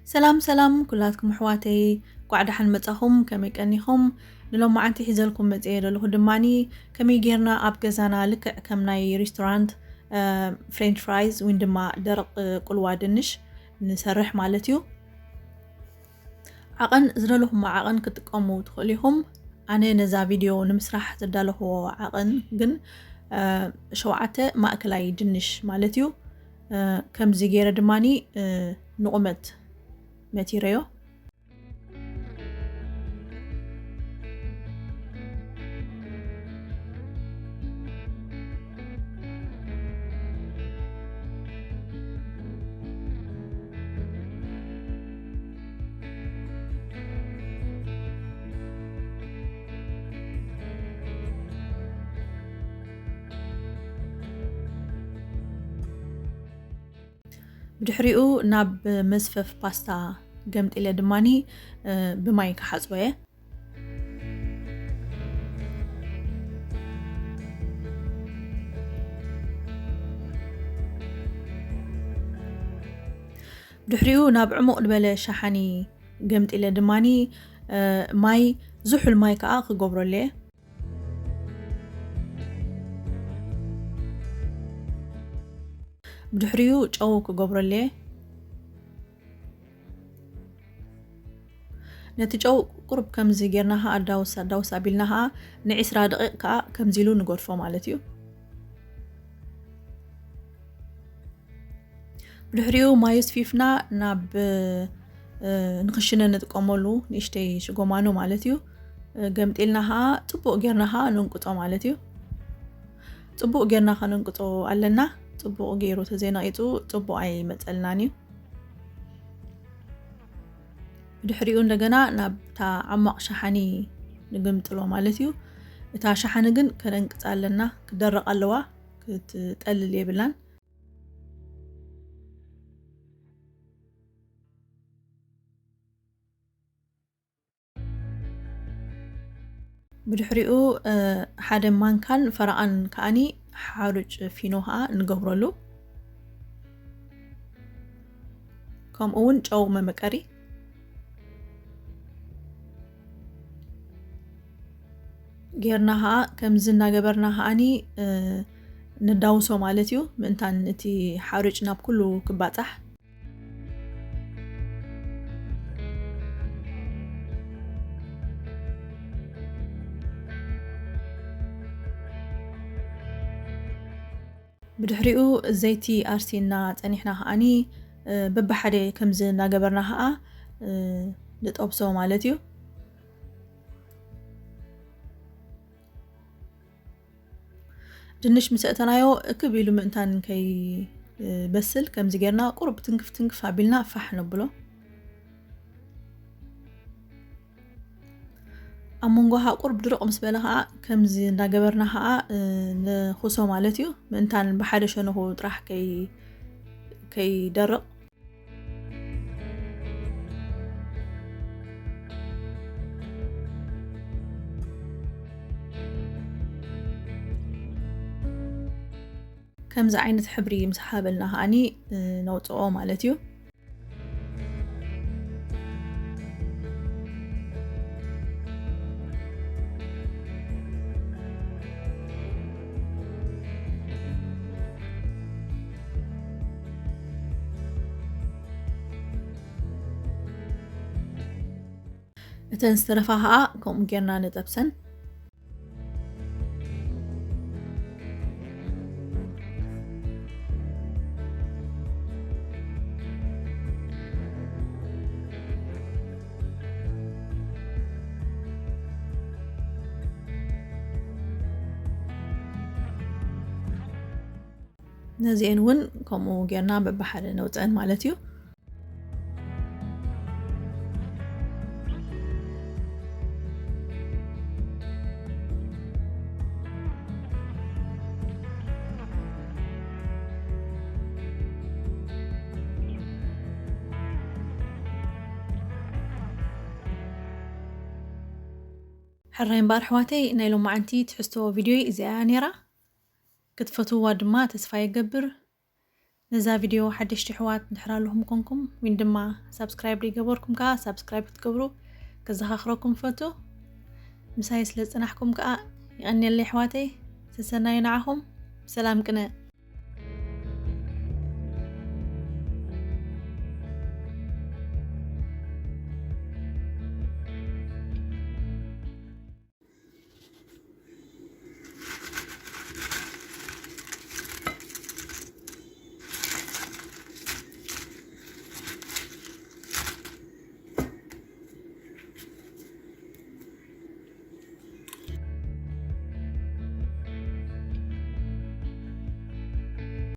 ሰላም ሰላም ኩላትኩም ኣሕዋተይ፣ ኳዕ ደሓን መጻኹም። ከመይ ቀኒኹም? ንሎማዓንቲ ሒዘልኩም መጽየ ዘለኹ ድማኒ ከመይ ጌርና ኣብ ገዛና ልክዕ ከም ናይ ሬስቶራንት ፍሬንች ፍራይዝ ወይ ድማ ደረቕ ቁልዋ ድንሽ ንሰርሕ ማለት እዩ። ዓቐን ዝደለኹሞ ዓቐን ክትጥቀሙ ትኽእሉ ኢኹም። ኣነ ነዛ ቪድዮ ንምስራሕ ዘዳለኽዎ ዓቐን ግን ሸውዓተ ማእከላይ ድንሽ ማለት እዩ። ከምዚ ገይረ ድማኒ ንቑመት መቲረዮ። ብድሕሪኡ ናብ መዝፈፍ ፓስታ ገምጢለ ድማኒ ብማይ ክሓፅቦ እየ። ድሕሪኡ ናብ ዕሙቕ ዝበለ ሸሓኒ ገምጢለ ድማኒ ማይ፣ ዝሑል ማይ ከዓ ክገብረሉ እየ። ብድሕሪኡ ጨው ክገብረሉ እየ። ነቲ ጨው ቁሩብ ከምዚ ጌርና ከዓ ኣዳውስ ኣዳውስ ኣቢልና ከዓ ንዒስራ ደቂቕ ከዓ ከምዚ ኢሉ ንገድፎ ማለት እዩ። ብድሕሪኡ ማይ ኣስፊፍና ናብ ንክሽነ ንጥቀመሉ ንእሽተይ ሽጎማኖ ማለት እዩ። ገምጢልና ከዓ ፅቡቕ ጌርና ከዓ ንንቅፆ ማለት እዩ። ፅቡቕ ጌርና ከነንቅፆ ኣለና። ፅቡቕ ገይሩ ተዘይነቂፁ ፅቡቕ ኣይመፀልናን እዩ። ብድሕሪኡ እንደገና ናብታ ዓማቕ ሸሓኒ ንግምጥሎ ማለት እዩ። እታ ሸሓኒ ግን ከነንቅፃ ኣለና። ክደረቕ ኣለዋ፣ ክትጠልል የብላን። ብድሕሪኡ ሓደ ማንካን ፈረቓን ከዓኒ ሓሩጭ ፊኖ ከዓ ንገብረሉ። ከምኡ እውን ጨው መመቀሪ ጌርና ከዓ ከምዚ እናገበርና ከዓኒ ነዳውሶ ማለት እዩ። ምእንታን እቲ ሓሩጭ ናብ ኩሉ ክባፃሕ። ብድሕሪኡ ዘይቲ ኣርሲና ፀኒሕና ከዓኒ በብሓደ ከምዚ እናገበርና ከዓ ንጠብሶ ማለት እዩ። ድንሽ ምስ ኣእተናዮ እክብ ኢሉ ምእንታን ከይበስል ከምዚ ጌርና ቁሩብ ትንክፍ ትንክፍ ኣቢልና ፋሕ ነብሎ። ኣብ መንጎ ከዓ ቁሩብ ድርቕ ምስ በለ ከዓ ከምዚ እንዳገበርና ከዓ ንኹሶ ማለት እዩ። ምእንታን ብሓደ ሸነኹ ጥራሕ ከይደርቕ። ከምዚ ዓይነት ሕብሪ ምስ ሃበልና ከዓኒ ነውፅኦ ማለት እዩ። እተን ዝተረፋ ከዓ ከምኡ ጌርና ንጠብሰን። ነዚአን እውን ከምኡ ጌርና በብሓደ ነውፀአን ማለት እዩ። ሕራይ እምበኣር ኣሕዋተይ፣ ናይ ሎማዓንቲ ትሕዝቶ ቪድዮይ እዚኣ እያ ነይራ። ክትፈትውዋ ድማ ተስፋ ይገብር። ነዛ ቪድዮ ሓደሽቲ ኣሕዋት እንድሕር ኣለኹም ኮንኩም፣ ወይ ድማ ሳብስክራይብ ዘይገበርኩም ከዓ ሳብስክራይብ ክትገብሩ ከዘኻኽረኩም ፈቱ። ምሳይ ስለ ዝጸናሕኩም ከዓ የቐንየለይ ኣሕዋተይ። ሰሰናዩ ንዓኹም። ብሰላም ቅነ።